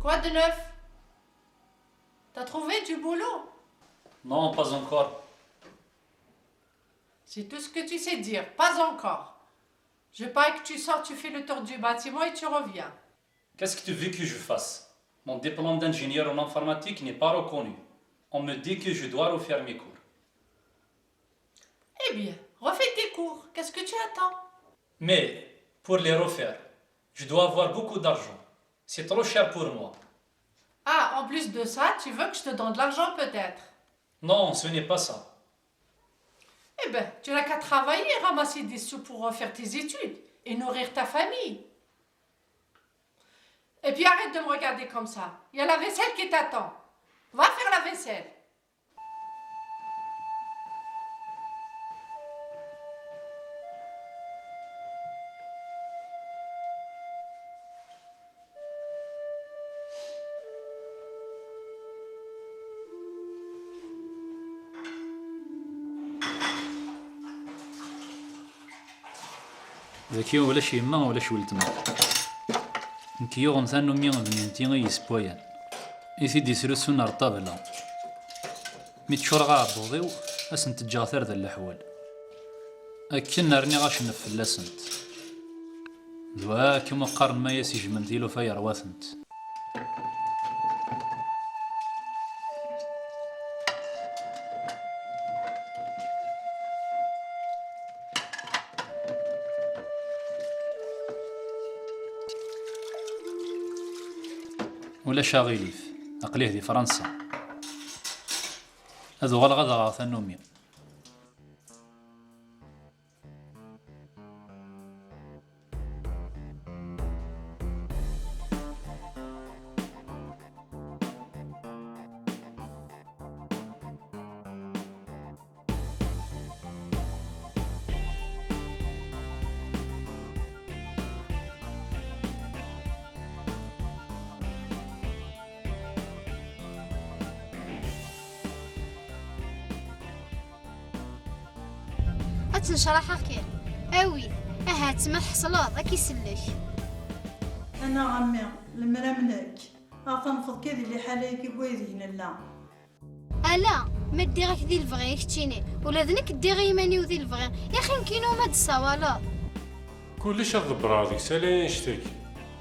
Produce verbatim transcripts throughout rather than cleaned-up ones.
Quoi de neuf? T'as trouvé du boulot? Non, pas encore. C'est tout ce que tu sais dire, pas encore. Je parie que tu sors, tu fais le tour du bâtiment et tu reviens. Qu'est-ce que tu veux que je fasse? Mon diplôme d'ingénieur en informatique n'est pas reconnu. On me dit que je dois refaire mes cours. Eh bien, refais tes cours. Qu'est-ce que tu attends? Mais, pour les refaire, je dois avoir beaucoup d'argent. C'est trop cher pour moi. Ah, en plus de ça, tu veux que je te donne de l'argent peut-être? Non, ce n'est pas ça. Eh ben, tu n'as qu'à travailler et ramasser des sous pour refaire tes études et nourrir ta famille. Et puis arrête de me regarder comme ça. Il y a la vaisselle qui t'attend. Va faire la vaisselle. Daki ulac yemma, ulac weltma. Nekk yuɣen tannumi d nenti i yessewwayen, i t-id-yesrusun ar ṭṭabla. Mi ččureɣ aɛebbuḍ-iw, ad sent-ǧǧeɣ tarda n leḥwal. Akken rniɣ acennef fell-asent. D wa akken qqaren ma as-ijmen tilufa yerwa-tent. Ulac aɣilif, aql-ih di Fransa. Ad uɣaleɣ ad aɣeɣ tannumi. Ad tnecraḥeɣ kan. Awi, ahat ma tḥeṣleḍ, ad k-isellek. Anaɣ a mmi, lemmer am nekk, ad tanfeḍ kan di liḥala-agi n waydeg nella. Ala, ma ddiɣ-ak di lebɣi, a keččini, ula d nekk ddiɣ i yiman-iw di lebɣi. Yaxi nekkini uma d-tessawaleḍ. Kullec ad ḍebbreɣ deg-s ala annect-agi.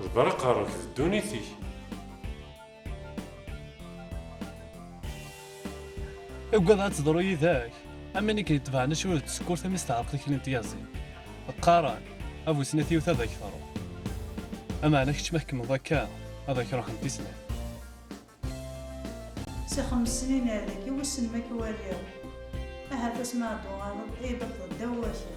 Ḍebber aqerru-k d ddunit-ik. Ugadeɣ ad teḍru yid-k am win i k-yetebɛen acku d tsekkurt imi s-tɛerqeḍ kra n tyaẓin. Qqaren, a bu snat yiwet ad ak-tṛuḥ. Ameɛna kečč ma tkemmleḍ akka, ad ak-ruḥen tisnat. Si xems snin ar dagi, wissen ma k-waliɣ. Ahat asmi ad d-tuɣaleḍ, ad iyi-d-tafeḍ ddaw wakal.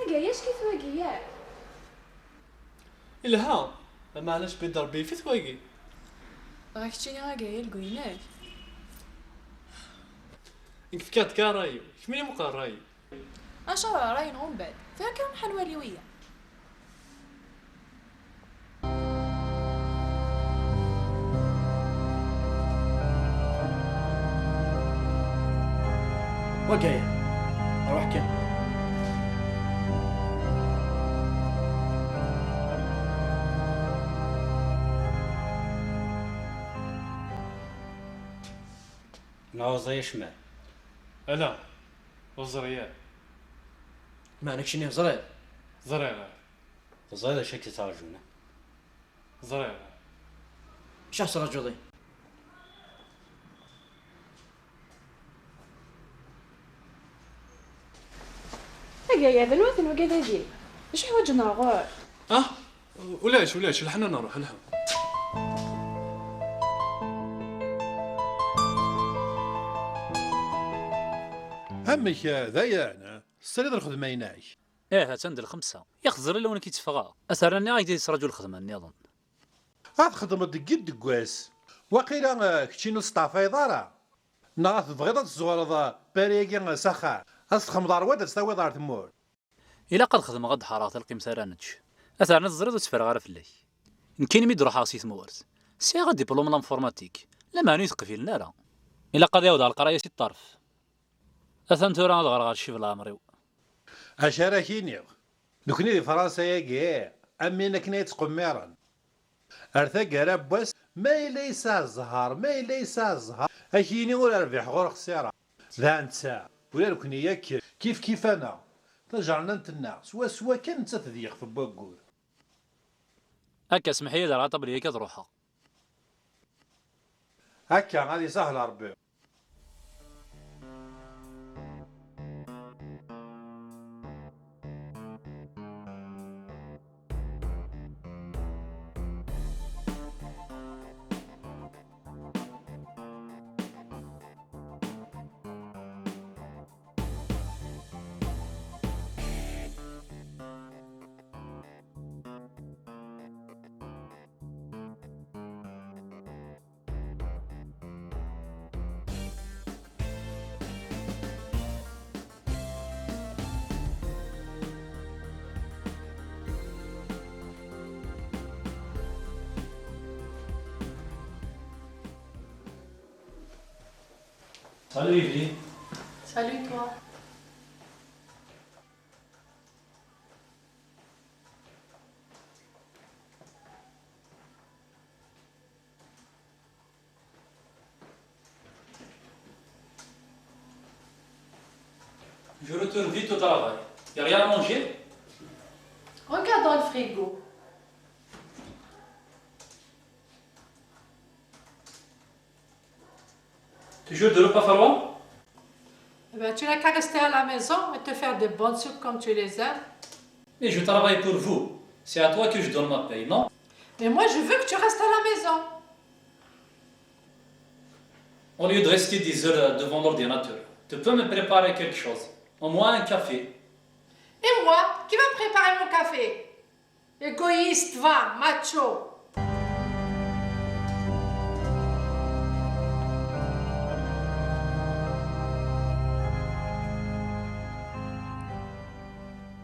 Agaya acki-t wagi, yak? Ilha, ameɛna cbi d Rebbi yif-it wagi. Dɣa keččini agaya deg winek? Nekk fkiɣ-d kan ṛṛay-iw, kemmini muqel ṛṛay-iw. Acu ara ṛṛay-nneɣ umbeɛd? Tura kan ruḥ ad nwali wiya. Wagaya, ṛwaḥ kan. Neɣ ẓẓay acemma? Ala, ur ẓri ara. Meɛna keččini teẓriḍ? Ẓriɣ. Teẓriḍ acu i k-yettraǧun, a? Ẓriɣ. Acu tettṛaǧuḍ-i? Agaya, d anwa-ten wigad-agi? D acu ḥwaǧen ɣur-k? Ah, ulac, ulac, lḥan ad nruḥ, lḥan. Amek, d aya, neɣ? Tesriḍ lxedma-inek? Ih, attan d lxemsa. Yak teẓriḍ lawan i k-id-ffɣeɣ. A terna nniɣ-ak-d yettraǧu lxedma nniḍen. Ad txedmeḍ deg yiḍ deg wass. Waqila, eh, keččini ur testeɛfayeḍ ara. Neɣ tebɣiḍ ad tezzuɣreḍ, eh, Paris-agi, eh, s axxam? Ad s-txedmeḍ ɣer wadd, ad s-tawiḍ ɣer tmurt. Ilaq ad xedmeɣ ad d-ḥareɣ talqimt ara nečč. A terna teẓriḍ ur tteffreɣ ara fell-ak. Nekkini mi d-ruḥeɣ si tmurt, sɛiɣ adiplum n l'informatique, lameɛna ur yi-teqbilen ara. Ilaq ad ɛawdeɣ leqraya si ṭṭerf. Atan tura ad ɣreɣ arcib n leɛmer-iw. Acu ara k-iniɣ? Nekni di Fransa-agi, am win akken ay ttqemmiren. Ar taggara n wass, ma yella yesɛa zzher, ma yella yesɛa zzher, ad k-yini ur rbiḥeɣ ur xsireɣ. Dɣa netta, ula d nekni yakk, kif kif-aneɣ. Tajernant-nneɣ, swaswa kan nettat d yixef n waggur. Akka, semmeḥ-iyi-d ar aṭabli-agi ad ruḥeɣ. Akka, ad isahel Ṛebbi. Salut Evelyne. Salut toi. Je retourne vite au travail. Y a rien à manger? Regarde dans le frigo. Toujours de l'eau pas froid? Eh ben, tu n'as qu'à rester à la maison et te faire des bonnes soupes comme tu les aimes. Mais je travaille pour vous. C'est à toi que je donne ma paye, non? Mais moi, je veux que tu restes à la maison. Au lieu de rester des heures devant l'ordinateur, tu peux me préparer quelque chose. Au moins un café. Et moi, qui va me préparer mon café? Égoïste, va, macho.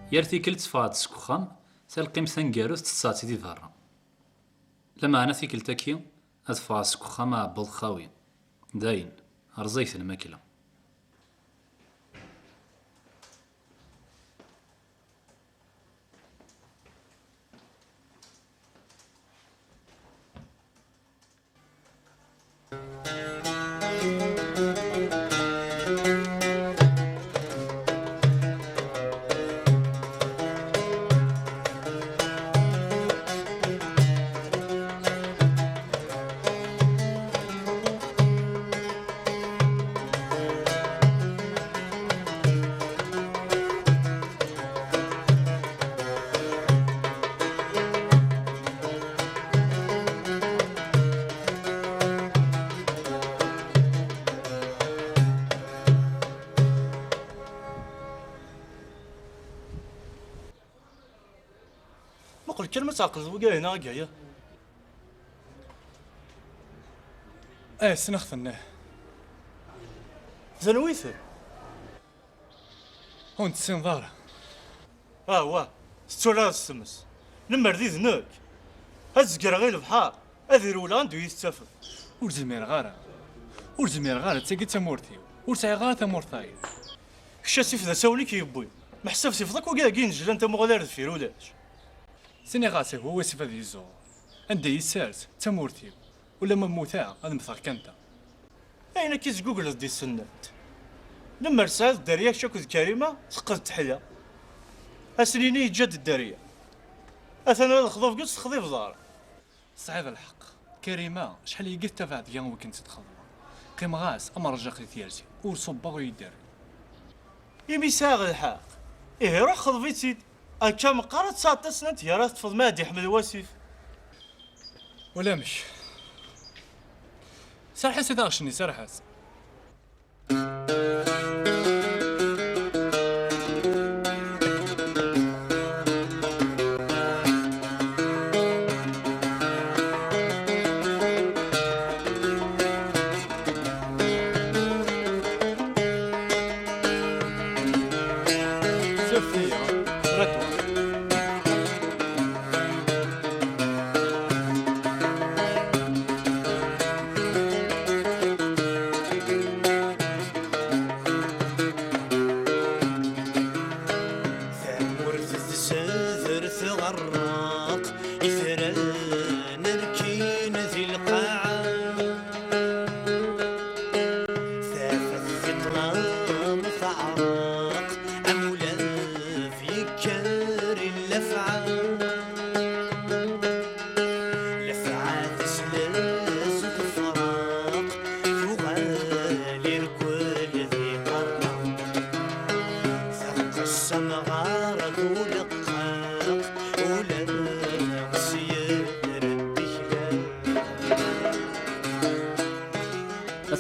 Yal tikkelt ffɣeɣ-d seg uxxam, talqimt taneggarut ttesseɣ-tt di berra. Lameɛna tikkelt-agi, ad ffɣeɣ seg uxxam aɛebbuḍ xawi. Dayen, rẓaget lmakla. Muqel kan ma tɛeqleḍ wigad-ina agaya. Eh, ssneɣ-ten, eh. D anwi-ten? Ur ten-tessineḍ ara. Ah, wah, tettwalaḍ s tmes. Lemmer d id nekk, ad zegreɣ i lebḥer, ad irewleɣ anda ur yi-tettafeḍ. Ur zmireɣ ara. Ur zmireɣ ara, d tagi d tamurt-iw. Ur sɛiɣ ara tamurt tayeḍ. Kečč asif d asawen i k-yewwin. Meḥsab tifeḍ akk wigi-agi inejlan tamuɣli ar deffir ulac. Siniɣ-as ihi wasif ad yezzuɣer. Anda i yi-ssers, d tamurt-iw. Ulamma mmuteɣ, ad mmteɣ kan da. Ayen akka i tgugleḍ di tsennamt. Lemmer tesɛiḍ dderya kečč akked Karima, teqqed teḥya. Ad sen-yini yeǧǧa-d dderya. Atan ula d lexḍub-nni ur s-texḍibeḍ ara. Tesɛiḍ lḥeqq. Karima, acḥal yagi tettabaɛ deg-i am wakken tt-id-xeḍbeɣ. Qqimeɣ-as am rrjaq di tyersi, ur ṣubbeɣ ur yi-d-terri. Imi sɛiɣ lḥeqq, ihi ruḥ xḍeb-itt-id. Akka meqqar ad tesɛu aṭas n tgara teṭṭfeḍ mi ad d-iḥmel wasif. Ulamek. Serreḥ-as i taɣect-nni, serreḥ-as.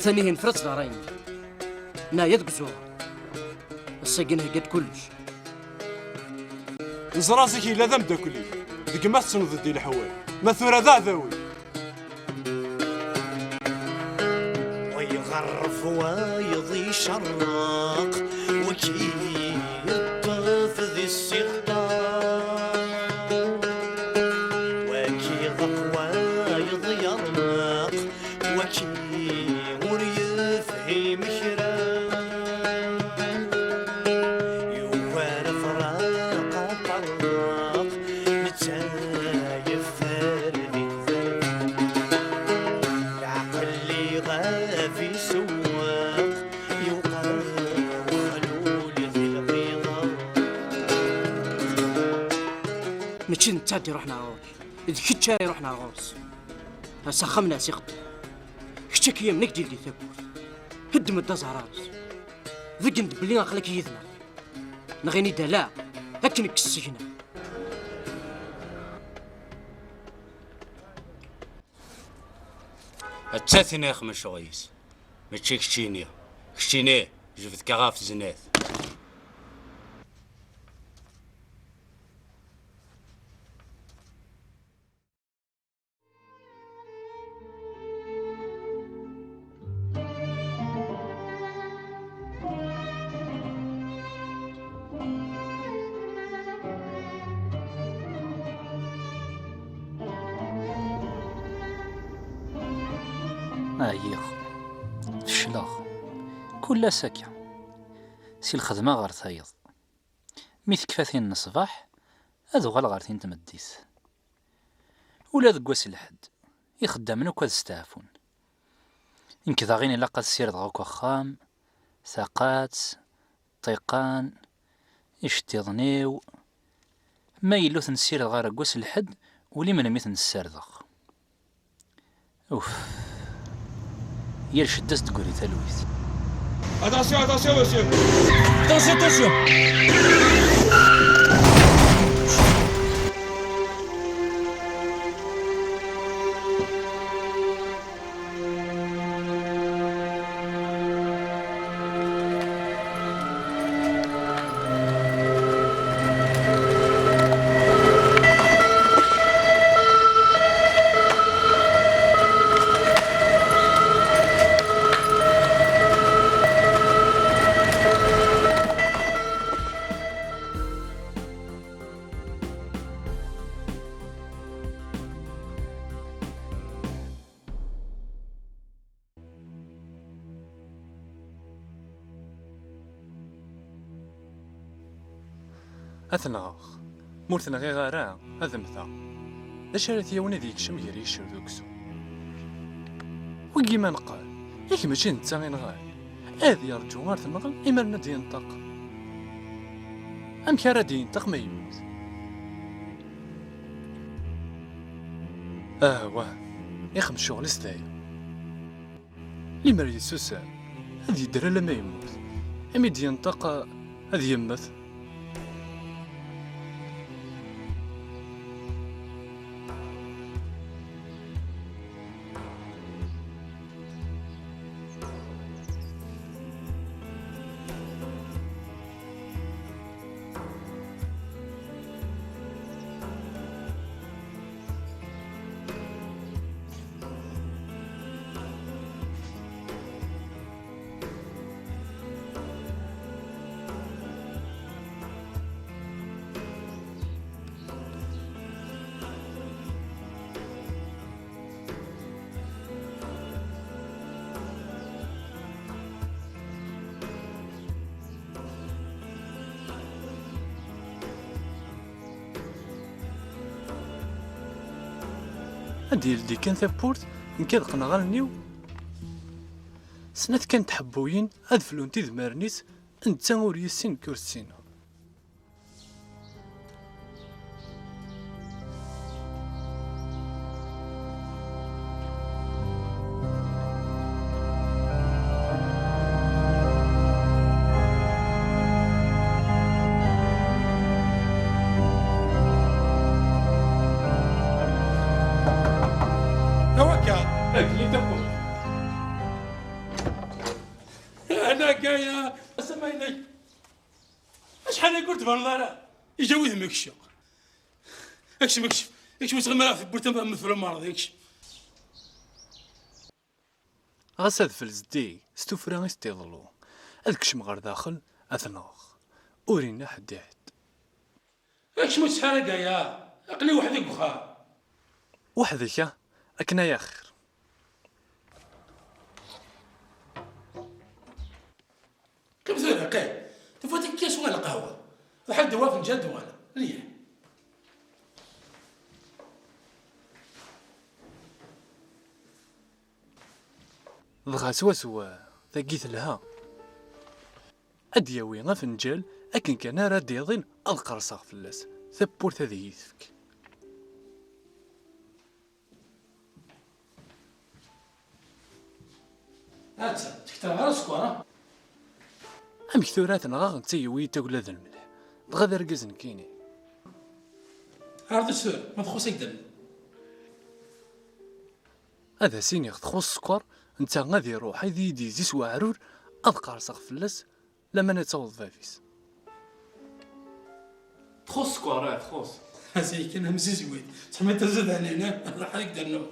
Atan ihi nefra-tt d ṛṛay-nni. Neɛya deg uẓuɣer. Ass-agi nhegga-d kullec. Neẓra zik yella d ameddakel-ik, deg ma tettneḍ-d i leḥwal, ma tura d aɛdaw-ik. Wa iɣerref, wayeḍ icerreq, waki yeṭṭef di ssiṭṭa. Waki ɣef wayeḍ yerneq, waki ur yefhim kra. Yugar afraq aṭerraq, netta yeffer di tberra. Lɛeqel iɣab isewweq, yuqer uxlul di lɣiḍa. Mačči d netta ad iruḥen ar ɣur-k, d kečč ara iruḥen ar ɣur-s. A s axxam n ɛsiqeṭṭi. Kečč ad k-yamnen ad k-d-yeldi tawwurt. Heddem-d aẓar-is. Beggen-d belli aql-ak yid-neɣ. Neɣ ini-d ala, ad k-nekkes seg-neɣ. Atta tin ixemec uɣyis. Mačči keččini. Keččini, jebd-k ɣef zznat. Ɛyiɣ. Fecleɣ. Kul ass akka. Si lxedma ɣer tayeḍ. Mi tekfa tin n ṣṣbeḥ, ad uɣaleɣ ɣer tin n tmeddit. Ula deg wass n lḥedd, ixeddamen akk ad steɛfun. Nekk daɣen ilaq ad ssirdeɣ akk axxam, taqatt, ṭṭiqan, iceṭṭiḍen-iw. Ma yella ur ten-ssirdeɣ ara deg wass n lḥedd, ula i melmi i ten-ssardeɣ. Uf. Yal cedda s-d-teggri talwit. Attention, attention, monsieur. Attention, attention. Ad t-nɣeɣ. Ma ur t-nɣiɣ ara, ad mmteɣ. D acu ara t-yawin ad yekcem gar yiccer d uksum? Wigi ma neqqar, yak mačči d netta i nɣan. Ad yerǧu ar tenɣel imi ara d-yenṭeq. Amek ara d-yenṭeq ma yemmut? Ah, wah, ixem ccɣel-is daya. Limer yessusem, ad yedder alamma yemmut. Imi d-yenṭeq, ad yemmet. Ad d-yeldi kan tawwurt, nekk ad qqneɣ allen-iw. Snat kan n tḥebbuyin ad flunt idmaren-is, netta ur yessin, nekk ur ssineɣ. Tawakka! Agli tawwurt! Ala Gaya, asama-inek. Acḥal akka ur d-tbaneḍ ara? Iǧa wudem-ik cciq. Ekcem, ekcem, ekcem, ur ttɣimi ara ɣef tewwurt am, am tefra n umerḍi, ekcem. Ɣas adfel zeddig, s tuffra i s-d-iḍellu. Ad kecmeɣ ɣer daxel, ad t-nɣeɣ. Ur yenna ḥedd i ḥedd. Ekcem ur ttsetḥi ara Gaya, aql-i weḥd-i deg uxxam. Weḥd-k, ah? Akken ay axir. Qqim tura, qqim. Tufiḍ-d akka swa lqahwa. Ḍḥa-d wa afenǧal d wala. Ryaḥ. Dɣa swaswa, tagi telha. Ad d-yawi afenǧal, akken kan ara d-iḍin, ad qerseɣ fell-as. Tawwurt ad iyi-tefk. Atta, tekter ara sskeṛ, a? Amek tura ad t-nɣeɣ, netta yewwi-yi-d tagella d lmelḥ, dɣa d argaz nekkini. Ɛreḍ-itt tura, ma txuṣ-ak-d. Ad as-iniɣ txuṣ sskeṛ, netta ad iruḥ, ad iyi-d-yezzi s weɛrur, ad qerseɣ fell-as, laman ad taweḍ bab-is. Txuṣ sskeṛ, ah, txuṣ. Zik kan am zizwit. Tḥemmel tazad ɛlayna, ṛuḥ ad k-d-rnuɣ.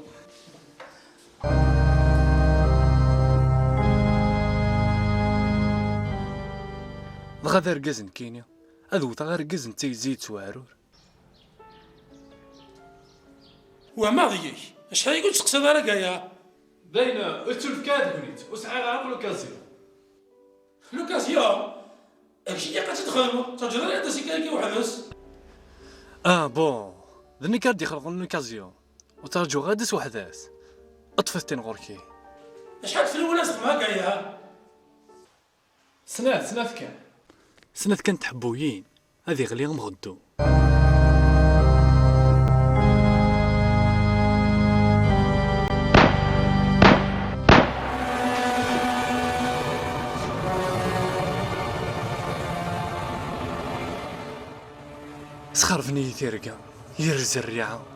Dɣa d argaz nekkini, ad wteɣ argaz netta yezzi-d s weɛrur. Wehmeɣ deg-k. Acḥal i ur teqsiḍ ara Gaya? Dayen, ur ttulef ara deg-nit. Ur sɛiɣ ara akk l'occasion. L'occasion? Amek akka ad tt-id-txedmeḍ? Ur tettaǧǧaḍ ara ad d-tas akka weḥd-s? Ah, bon. D nekk ara d-ixelqen l'occasion. Ur ttraǧuɣ ara ad d-tas weḥd-s. Ṭṭfet-ten ɣur-k. Acḥal fell-awen ad xedmeɣ akka, ya? Snat, snat kan. Snat kan tḥebbuyin, ad iɣli umɣeddu. Sxerben-iyi tirga, yir zzerriɛa.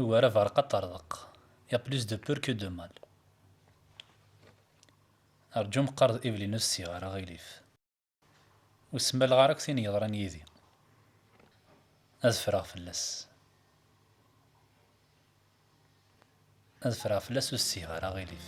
Ugar aberqaṭ ṭṭerḍeq. Y a plus de peur que de mal. Rǧu meqqar d Evelyn ur ssiɣ ara aɣilif. Ur semmaleɣ ara akk tin yeḍran yid-i. Ad ffreɣ fell-as. Ad ffreɣ fell-as ur ssiɣ ara aɣilif.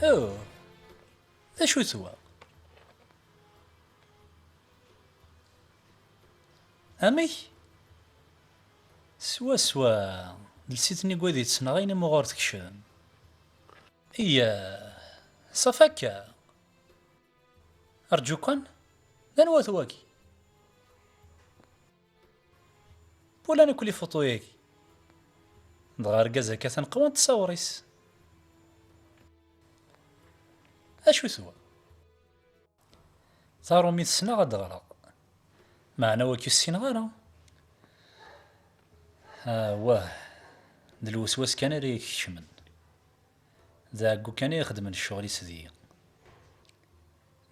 Oh, d acu-t wa? Amek? Swaswa, lsit-nni n wad yettnaɣin imuɣur tekcem. Iya, ṣaf akka. Rǧu kan, d anwa-t wagi? Pula nekk lifuṭu-yagi. Dɣa argaz akka tanqwant tṣawṛ-is. Acu-t wa? Taṛumit ssneɣ ad d-ɣreɣ. Meɛna wagi ur ssineɣ ara. Awah, d lweswas kan ara yi-ikecmen. D aɛeggu kan i ixeddmen ccɣel-is deg-i.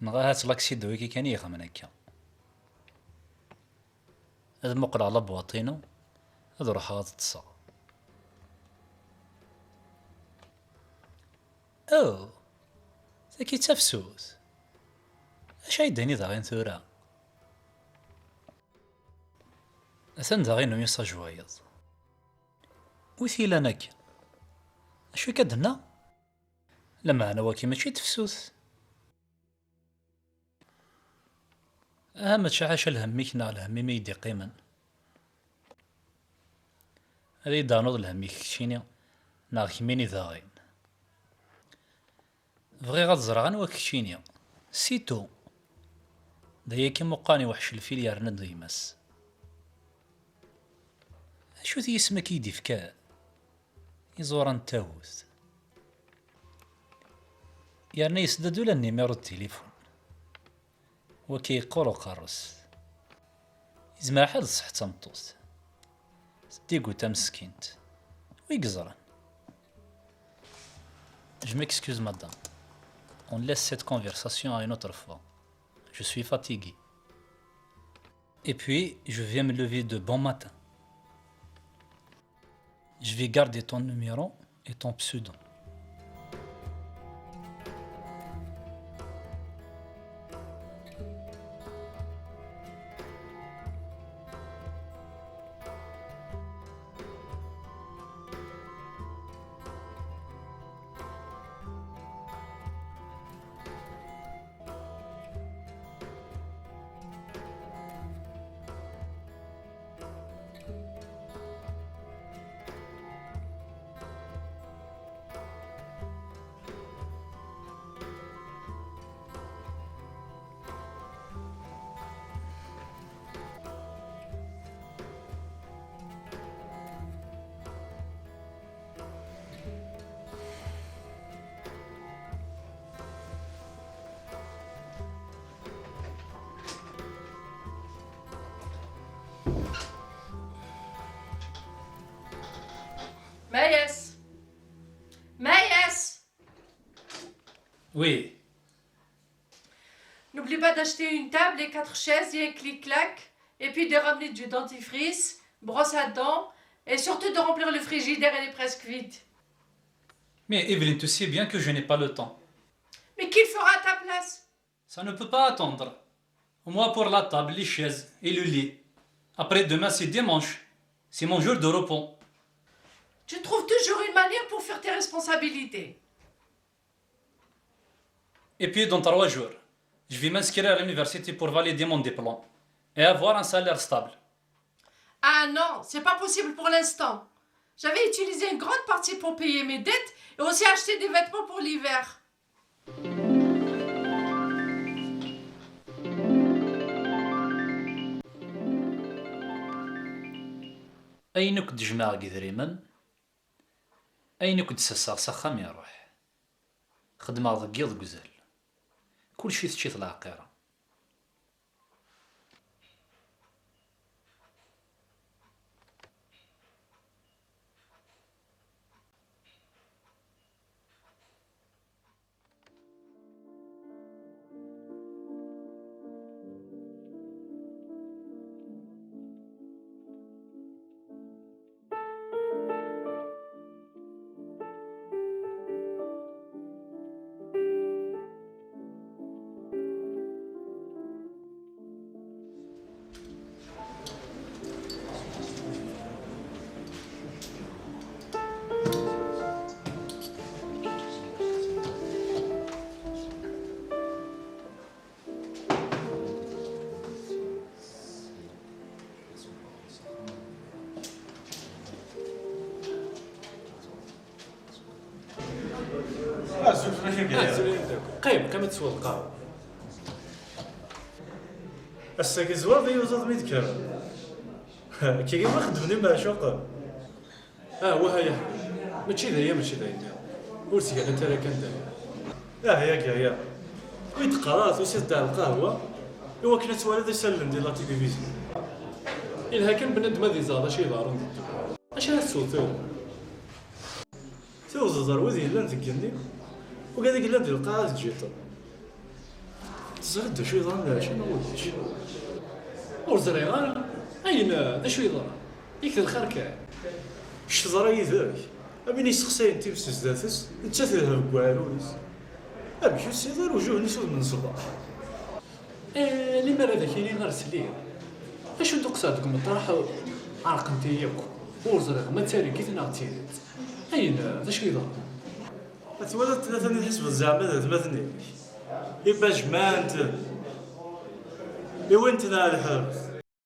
Neɣ ahat laksidu-agi kan i ixeddmen akka. Ad muqleɣ labwaṭ-inu, ad ruḥeɣ ad ṭṭseɣ. Oh, tagi d tafsut. Acu ay d-tini daɣen tura? Atan daɣen umessage wayeḍ. Wi t-ilan akka? Acu akka d-tenna? Lameɛna wagi mačči d tefsut. Aha, mačči ḥaca lhemm-ik neɣ lhemm-im i yi-d-iqqimen. Ad iyi-d-ternuḍ lhemm-ik keččini neɣ kemmini daɣen. Bɣiɣ ad ẓreɣ anwa keččini. Situ. D ayagi meqqar iweḥc lfil yerna-d gma-s. Acu-t yisem-agi i d-ifka? Iẓuran n tawwurt. Yerna yesdad ula nnimiṛu n tilifun. Wagi yeqqur uqerru-s. Yezmer aḥal d ṣṣeḥ d tameṭṭut. Teddigu tameskint. Wi yeẓran? Je m'excuse, madame. On laisse cette conversation à une autre fois. Je suis fatigué. Et puis, je viens me lever de bon matin. Je vais garder ton numéro et ton pseudo. Mayes. Mayes. Oui. N'oublie pas d'acheter une table et quatre chaises et un clic-clac, et puis de ramener du dentifrice, brosse à dents, et surtout de remplir le frigidaire, il est presque vide. Mais Evelyne, tu sais bien que je n'ai pas le temps. Mais qui le fera à ta place ? Ça ne peut pas attendre. Au moins pour la table, les chaises et le lit. Après-demain, c'est dimanche. C'est mon jour de repos. Tu trouves toujours une manière pour fuir tes responsabilités. Et puis, dans trois jours, je vais m'inscrire à l'université pour valider mon diplôme et avoir un salaire stable. Ah non, c'est pas possible pour l'instant. J'avais utilisé une grande partie pour payer mes dettes et aussi acheter des vêtements pour l'hiver. Ayen akk d-jemɛeɣ deg idrimen, ayen akk d-sessaɣ s axxam iruḥ. Xedmeɣ deg yiḍ deg uzal. Kulci tečč-it leɛqira. Azul fell-ak a Gaya. Azul a Gaya. Qqim, qqim ad tesweḍ lqahwa. Ass-agi tzewreḍ i uẓaḍ mi d-kkreɣ. Kiki ma xeddmen imeɛcuqen. Ah, wah ya. Mačči d aya, mačči d aya. Ur ttgalat ara kan d aya. Ah, ya Gaya. Wi d-qqareɣ tusiḍ-d ar lqahwa i wakken ad twaliḍ isallen di la télévision. Ilha kan bnadem ad iẓer d acu yeḍerrun di ddunit. Acu ara tesweḍ tura? Tiwḍeḍ ɣer wid yellan deg igenni, wigad i yellan di lqaɛa teǧǧiḍ-ten. Teẓriḍ d acu yeḍran leɛca neɣ ulac? Ur ẓriɣ ara. Ayen, d acu yeḍran? Yak d lxir kan. Kečč teḍra yid-k? Am win yessexsayen times zdat-s, nettat telha deg uɛrur-is. Amek ur tessineḍ ara ujuh-nni s udem n ṣṣbeḥ? Eh, limer ad ak-iniɣ ar sliɣ. Acu d-uqseɣ deg umeṭreḥ, ɛerqent-iyi akk. Ur ẓriɣ ma d targit neɣ d tidet. Ayen, d acu yeḍran? Ad twaliḍ tlata-nni tḥesbeḍ zeɛma d atmaten-ik. Iba jemɛen-ten. Iwin-ten ɣer lḥebs.